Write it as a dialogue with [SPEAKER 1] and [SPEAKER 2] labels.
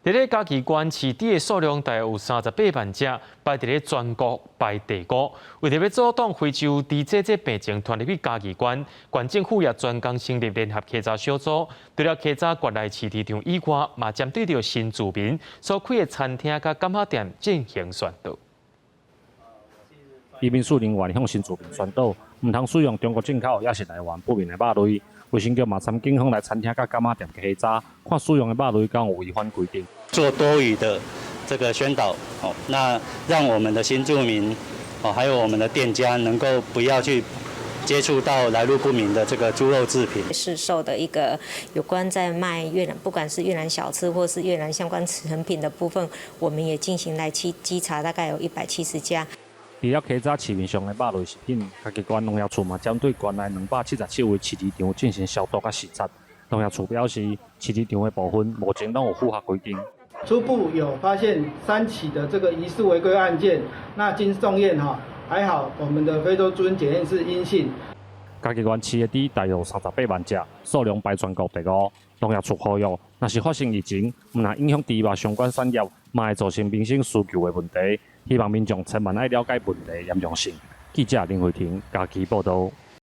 [SPEAKER 1] 佇咧嘉義縣飼豬的數量大約有38萬隻，排佇咧全國排第五。為著欲阻擋非洲豬這這病情傳入去嘉義縣，縣政府也專工成立聯合稽查小組，除了稽查縣內飼豬場以外，嘛針對著新住民所開的餐廳佮柑仔店進行宣導。
[SPEAKER 2] 移民署人員向新住民宣導，毋通使用中國進口抑是來源不明的肉類。衛生局嘛參警方來餐廳佮柑仔店稽查，看使用的肉類敢有違反規定。
[SPEAKER 3] 做多語的這個宣導，哦，那讓我們的新住民，哦，還有我們的店家能夠不要去接觸到來路不明的這個豬肉製品。
[SPEAKER 4] 市售的一個有關在賣越南，不管是越南小吃或是越南相關成品的部分，我們也進行來稽查，大概有170家。
[SPEAKER 2] 除了稽查市面上的肉類食品，嘉義縣農業處嘛針對縣內277位飼豬場進行消毒佮視察。農業處表示，飼豬場的部分目前攏有符合規定。
[SPEAKER 5] 初步有發現3起的這個疑似違規案件，那經送驗哈，還好，我們的非洲豬瘟檢驗是陰性。
[SPEAKER 2] 嘉義縣飼的豬大約38萬隻，數量排全國第五。農業處呼籲，若是發生疫情，毋但影響豬肉相關產業，嘛會造成民生需求的問題。希望民眾千萬愛了解問題嚴重性。記者林慧婷嘉義報導。